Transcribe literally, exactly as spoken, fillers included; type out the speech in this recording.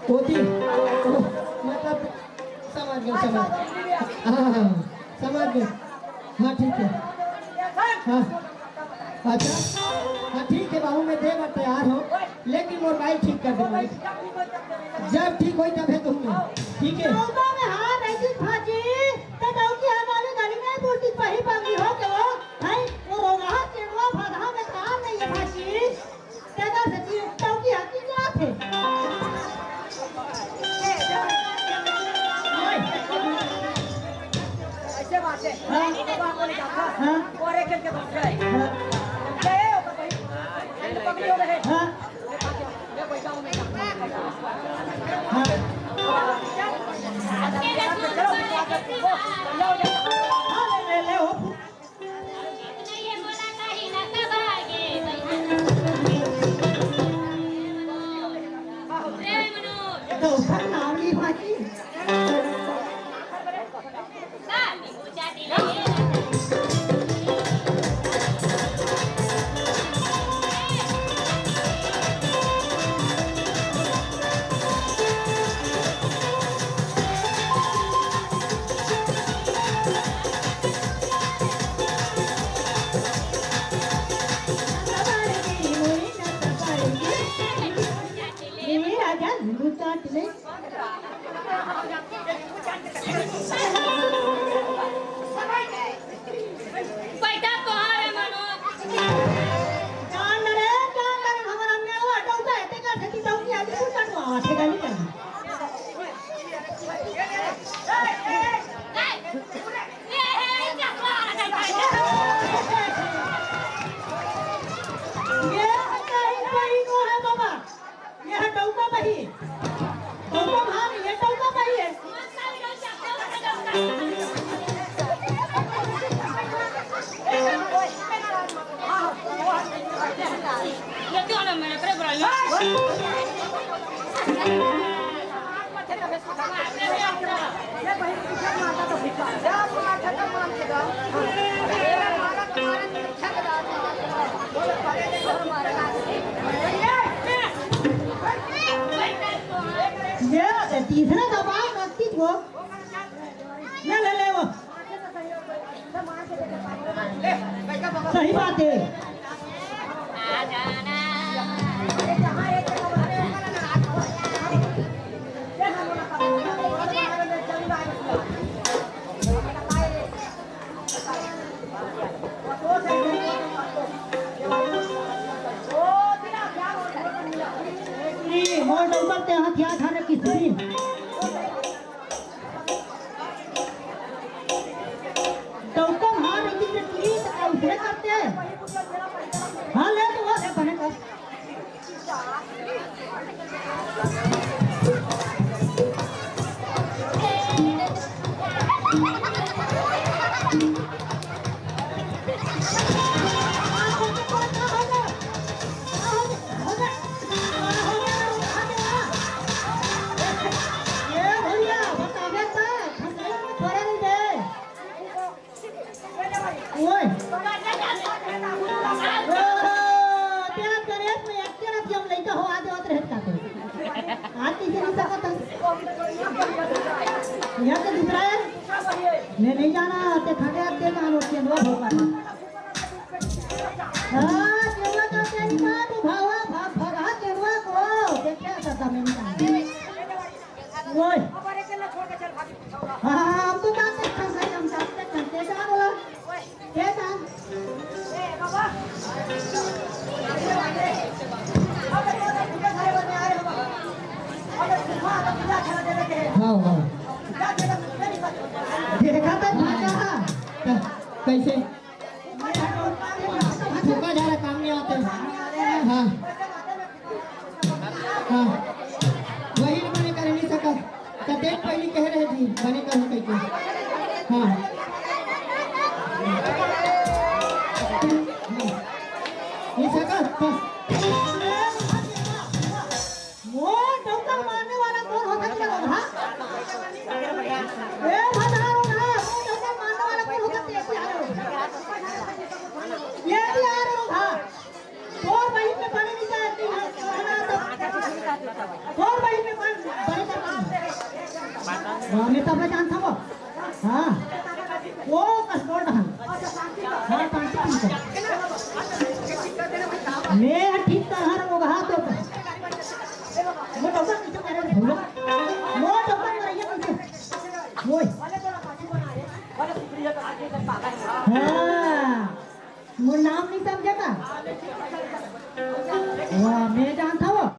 होती, मतलब, समझ गए, समझ। हाँ, हाँ, हाँ, समझ गए। हाँ, ठीक है। हाँ। अच्छा, हाँ, ठीक है बाबू, मैं दे बर तैयार हूँ, लेकिन मोर बाई ठीक कर दे। जब ठीक होई तभे तुम, ठीक है। चौका में हाथ ऐसी भाजी, तो डौकी हमारी गली में पूर्ति पही पागी हो के वो, भाई, वो रोगहा चेड़वा भादहा में काम नहीं है भाजी। तेकर सेती चौकी हकी जात हे। ऐसे बात है। हाँ। बाबा को ले जाता। हाँ। और एक खेल के बैठ जाए। हाँ। गए हो तो भाई। पकड़ी हो रहे। हाँ। ये पैसा हूँ मैं। हाँ। चलो, हाँ, ले, ले, ले, हो। पैसा तोहार है, मनोज। जान रे, जान रे, हमारा मेवा डौका है, तेका खेती डौकी है, तू कटवा, आठे गाली कर। ये है, ये है, ये है, ये है, बाबा। ये है डौका बही। डौका भाग, ये डौका बही है। ये तीसरा दबा, नक्की वो। ले, ले, ले वो। सही बात है। मोर डौकर ते हथियार ठाने किसबिन। डौकर हार रही के तीन अइसने करते हैं। हाँ, ले तो वो बने कर। ओए। ओ, तेरा गणेश में एक तेरा जब लइका हो, आ जावत रहे का तो। आज किसी नहीं सकत है। यहाँ के दूसरा है। मैं नहीं जाना, ते खड़े आते जानो, के वो होगा। हाँ, केवल का तेरी माँ को भावा, भा-, भगा केवल को। देखिए, ऐसा समय नहीं आया। ओए। हाँ, हाँ, हम तो बात करते हैं, हम बात करते हैं, क्या बोला? क्या काम? हाँ, हाँ। देखा था, भागा। कै-, कैसे? थूका झाड़ा काम नहीं आते। हाँ। हाँ। वही बने कर नहीं सका। तो देख पहली कह रहे जी, बने कर कह के। हाँ। नहीं सका, बस। मोर डौका मारने वाला कौन होता है, हाँ? ए, भंडारो ना, मोर डौका मारने वाला कौन होता है, ये भी आ रहे हो, हाँ? तोर बहिन में बने नहीं जाए, तू है, तोर बहिन में बन। हाँ, मैं तब जानत हँव। हाँ। वो कस बोल रहा हूँ। हाँ, शांति ठीक है। मैं ठीक तरह रोगहा तो। वो डॉक्टर कैसे करे रे भैया? वो डॉक्टर मरैया कैसे? ओए। हाँ। मोर नाम नहीं समझे,